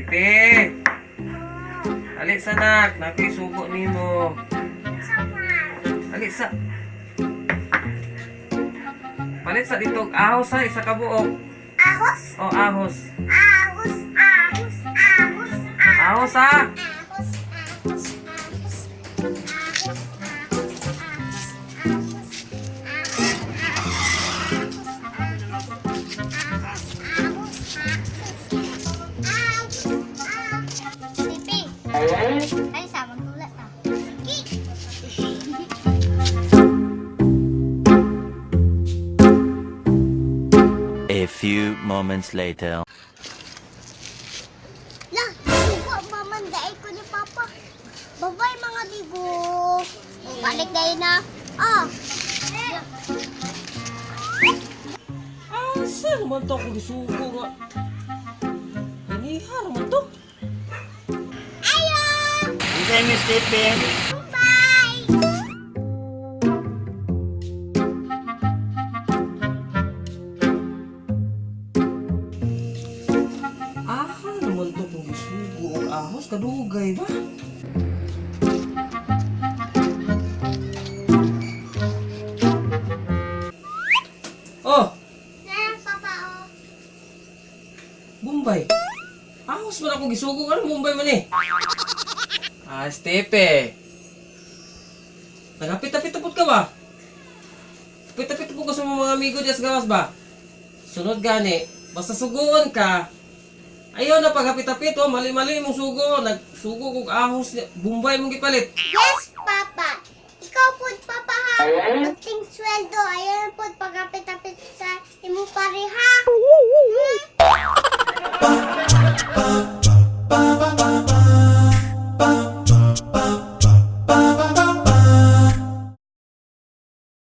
Titi! Ali sa nak, nakisugo nimo. Ali sa. Palit sa dito, ahos sa isa ka buok. Ahos? O ahos. Ahos, ahos, ahos, ahos. Ahos ha. Ahos, ahos, ahos. Ahos, ahos, ahos, ahos. Ahos, ahos, ahos, ahos, ahos, ahos, ahos. Pipi. Ay, sa magdula ta. Sige. A few moments later. Lah, sugo pa man dahil ko ni Papa. Bye-bye, mga digo. Balik dahil na. Ah. Asa naman to ako gisugo nga. Ganiha naman to. Ayo! Unsa mi Stephen? Bye! Aha naman to kung gisugo og ahos kadugay ba? Oh, Meron, Papa, oh. Bombay. Ahos man ako gisugo ano Bombay man eh. Ah, Stepe. Nagapit-apit pud ka ba? Apit-apit po ka sa mga amigo diya sa gawas ba? Sunod gani, basta suguon ka. Ayaw na paghapit-apit oh, mali-mali mong sugo, nagsugo kog ahos, Bombay mong gipalit. Yes, Papa. Ikaw po, Papa, ha? Pagting sweldo, ayun po, pagkapit-apit sa imong pare, ha? Hmm?